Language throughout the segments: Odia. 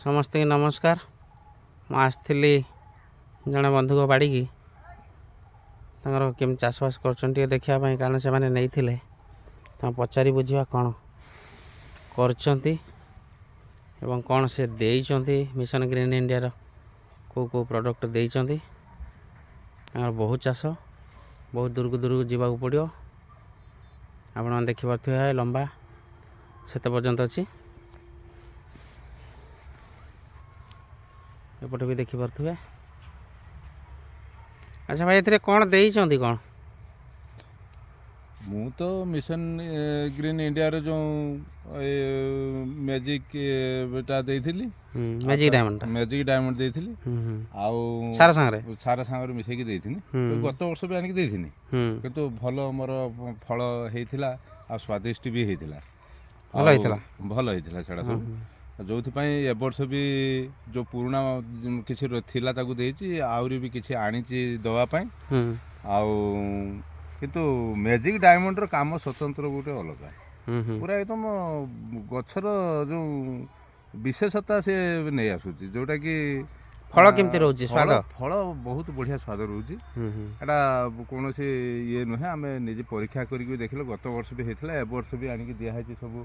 ସମସ୍ତଙ୍କୁ ନମସ୍କାର। ମୁଁ ଆସିଥିଲି ଜଣେ ବନ୍ଧୁଙ୍କ ବାଡ଼ିକି, ତାଙ୍କର କେମିତି ଚାଷବାସ କରୁଛନ୍ତି ଟିକେ ଦେଖିବା ପାଇଁ, କାରଣ ସେମାନେ ନେଇଥିଲେ। ତାଙ୍କୁ ପଚାରି ବୁଝିବା କ'ଣ କରିଛନ୍ତି ଏବଂ କ'ଣ ସେ ଦେଇଛନ୍ତି, ମିଶନ ଗ୍ରୀନ୍ ଇଣ୍ଡିଆର କେଉଁ କେଉଁ ପ୍ରଡ଼କ୍ଟ ଦେଇଛନ୍ତି। ତାଙ୍କର ବହୁତ ଚାଷ, ବହୁତ ଦୂରକୁ ଦୂରକୁ ଯିବାକୁ ପଡ଼ିବ। ଆପଣମାନେ ଦେଖିପାରୁଥିବେ, ଲମ୍ବା ସେତେ ପର୍ଯ୍ୟନ୍ତ ଅଛି। ଏପଟେ ବି ଦେଖିପାରୁଥିବେ। ଆଚ୍ଛା ଭାଇ, ଏଥିରେ କ'ଣ ଦେଇଛନ୍ତି କ'ଣ? ମୁଁ ତ ମିଶନ ଗ୍ରୀନ୍ ଇଣ୍ଡିଆର ଯେଉଁ ମ୍ୟାଜିକ୍ ଟା ଦେଇଥିଲି। ମ୍ୟାଜିକ୍ ଡାଇମଣ୍ଡଟା? ମ୍ୟାଜିକ୍ ଡାଇମଣ୍ଡ ଦେଇଥିଲି। ଆଉ ସାର ସାଙ୍ଗରେ? ସାର ସାଙ୍ଗରେ ମିଶେଇକି ଦେଇଥିଲି। ଗତ ବର୍ଷ ବି ଆଣିକି ଦେଇଥିଲି, କିନ୍ତୁ ଭଲ ମୋର ଫଳ ହେଇଥିଲା ଆଉ ସ୍ୱାଦିଷ୍ଟ ବି ହେଇଥିଲା। ଭଲ ହେଇଥିଲା? ଭଲ ହେଇଥିଲା ସେଟା ସବୁ। ଯୋଉଥିପାଇଁ ଏ ବର୍ଷ ବି ଯେଉଁ ପୁରୁଣା କିଛି ଥିଲା ତାକୁ ଦେଇଛି, ଆହୁରି ବି କିଛି ଆଣିଛି ଦେବା ପାଇଁ। ଆଉ କିନ୍ତୁ ମ୍ୟାଜିକ୍ ଡାଇମଣ୍ଡର କାମ ସ୍ୱତନ୍ତ୍ର ଗୋଟେ ଅଲଗା, ପୁରା ଏକଦମ ଗଛର ଯେଉଁ ବିଶେଷତା ସେ ନେଇ ଆସୁଛି, ଯୋଉଟାକି ଫଳ କେମିତି ରହୁଛି, ସ୍ୱାଦ? ଫଳ ବହୁତ ବଢ଼ିଆ ସ୍ୱାଦ ରହୁଛି। ଏଟା କୌଣସି ଇଏ ନୁହେଁ, ଆମେ ନିଜେ ପରୀକ୍ଷା କରିକି ବି ଦେଖିଲୁ। ଗତ ବର୍ଷ ବି ହେଇଥିଲା, ଏ ବର୍ଷ ବି ଆଣିକି ଦିଆହେଇଛି ସବୁ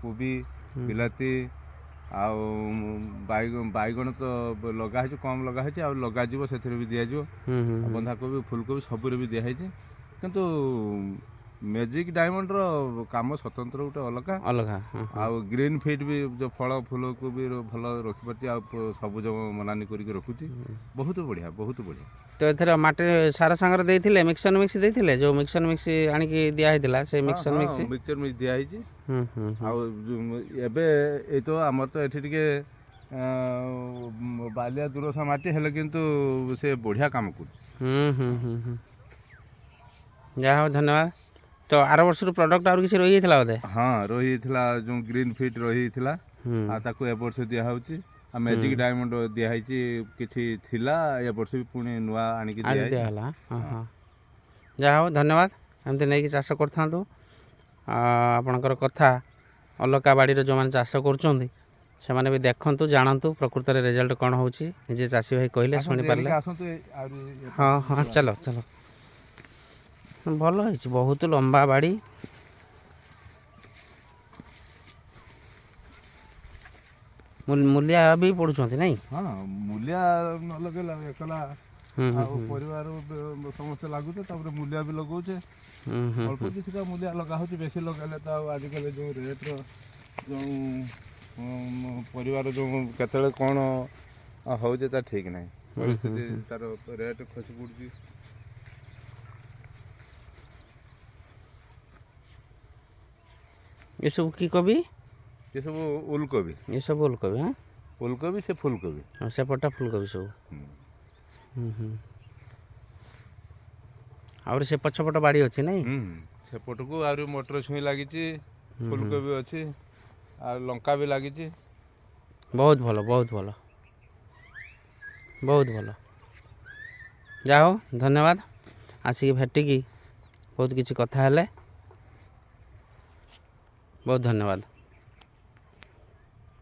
କୋବି, ବିଲାତି ଆଉ ବାଇଗଣ ତ ଲଗା ହେଇଛି, କମ୍ ଲଗା ହେଇଛି, ଆଉ ଲଗାଯିବ, ସେଥିରେ ବି ଦିଆଯିବ। ବନ୍ଧାକୋବି, ଫୁଲକୋବି ସବୁରେ ବି ଦିଆହେଇଛି। କିନ୍ତୁ ମ୍ୟାଜିକ୍ ଡାଇମଣ୍ଡର କାମ ସ୍ୱତନ୍ତ୍ର ଗୋଟେ ଅଲଗା। ଅଲଗା। ଆଉ ଗ୍ରୀନ୍ ଫିଟ୍ ବି ଯେଉଁ ଫଳ ଫୁଲକୁ ବି ଭଲ ରଖିପାରୁଛି ଆଉ ସବୁଜ ମନାନି କରିକି ରଖୁଛି। ବହୁତ ବଢ଼ିଆ, ବହୁତ ବଢ଼ିଆ। ତ ଏଥିରେ ମାଟି ସାର ସାଙ୍ଗରେ ଦେଇଥିଲେ, ମିକ୍ସନ ମିକ୍ସ ଦେଇଥିଲେ, ଯେଉଁ ମିକ୍ସନ ମିକ୍ସ ଆଣିକି ଦିଆ ହେଇଥିଲା, ସେ ମିକ୍ସନ ମିକ୍ସ? ମିକ୍ସଚର ମିକ୍ସ ଦିଆହେଇଛି। ଆଉ ଏବେ ଏଇ ତ ଆମର ତ ଏଠି ଟିକେ ବାଲିଆ ଦୁରସା ମାଟି ହେଲେ, କିନ୍ତୁ ସେ ବଢ଼ିଆ କାମ କରୁଛି। ହୁଁ ହୁଁ ହୁଁ ହୁଁ ଯାହା ହଉ, ଧନ୍ୟବାଦ। ତ ଆର ବର୍ଷରୁ ପ୍ରଡ଼କ୍ଟ ଆହୁରି କିଛି ରହିଯାଇଥିଲା ବୋଧେ? ହଁ, ରହିଯାଇଥିଲା, ଯେଉଁ ଗ୍ରୀନ୍ ଫିଟ୍ ରହିଯାଇଥିଲା। ଆଉ ତାକୁ ଏ ବର୍ଷ ଦିଆହେଉଛି ଆଉ ମ୍ୟାଜିକ୍ ଡାଇମଣ୍ଡ ଦିଆହେଇଛି। କିଛି ଥିଲା, ଏ ବର୍ଷ ବି ପୁଣି ନୂଆ ଆଣିକି ଦିଆହେଇଛି। ଦିଆହେଲା। ହଁ, ଯାହା ହଉ, ଧନ୍ୟବାଦ। ଏମିତି ନେଇକି ଚାଷ କରିଥାନ୍ତୁ। ଆପଣଙ୍କର କଥା ଅଲଗା ବାଡ଼ିରେ ଯେଉଁମାନେ ଚାଷ କରୁଛନ୍ତି, ସେମାନେ ବି ଦେଖନ୍ତୁ, ଜାଣନ୍ତୁ ପ୍ରକୃତରେ ରେଜଲ୍ଟ କ'ଣ ହେଉଛି। ନିଜେ ଚାଷୀ ଭାଇ କହିଲେ ଶୁଣିପାରିଲେ। ଆସନ୍ତୁ। ହଁ, ଚାଲ ଚାଲ। ଭଲ ହେଇଛି, ବହୁତ ଲମ୍ବା ବାଡ଼ି। ମୂଲିଆ ବି ପଡ଼ୁଛନ୍ତି ନାଇଁ? ହଁ, ମୂଲିଆ ନ ଲଗେଇଲା ଏକଲା ଆଉ ପରିବାର ସମସ୍ତେ ଲାଗୁଛେ, ତାପରେ ମୂଲିଆ ବି ଲଗାଉଛେ। ଅଳ୍ପ କିଛିଟା ମୂଲିଆ ଲଗା ହେଉଛି, ବେଶୀ ଲଗାଇଲେ ତ ଆଉ ଆଜିକାଲି ଯେଉଁ ରେଟ୍ର ଯେଉଁ ପରିବାର ଯେଉଁ କେତେବେଳେ କ'ଣ ହେଉଛି ତା ଠିକ୍ ନାହିଁ, ପରିସ୍ଥିତି ତାର ରେଟ୍ ଖସି ପଡ଼ୁଛି। ଏସବୁ କି କୋବି? ଏସବୁ ଉଲକୋବି। ଏସବୁ ଉଲକୋବି? ହଁ। ଉଲକୋବି, ସେ ଫୁଲକୋବି। ହଁ, ସେପଟଟା ଫୁଲକୋବି ସବୁ। ହୁଁ, ଆହୁରି ସେ ପଛପଟ ବାଡ଼ି ଅଛି ନାଇଁ? ସେପଟକୁ ଆହୁରି ମଟର ଛୁଇଁ ଲାଗିଛି, ଫୁଲକୋବି ଅଛି ଆଉ ଲଙ୍କା ବି ଲାଗିଛି। ବହୁତ ଭଲ, ବହୁତ ଭଲ, ବହୁତ ଭଲ। ଯାହା ହଉ, ଧନ୍ୟବାଦ। ଆସିକି ଭେଟିକି ବହୁତ କିଛି କଥା ହେଲେ। ବହୁତ ଧନ୍ୟବାଦ।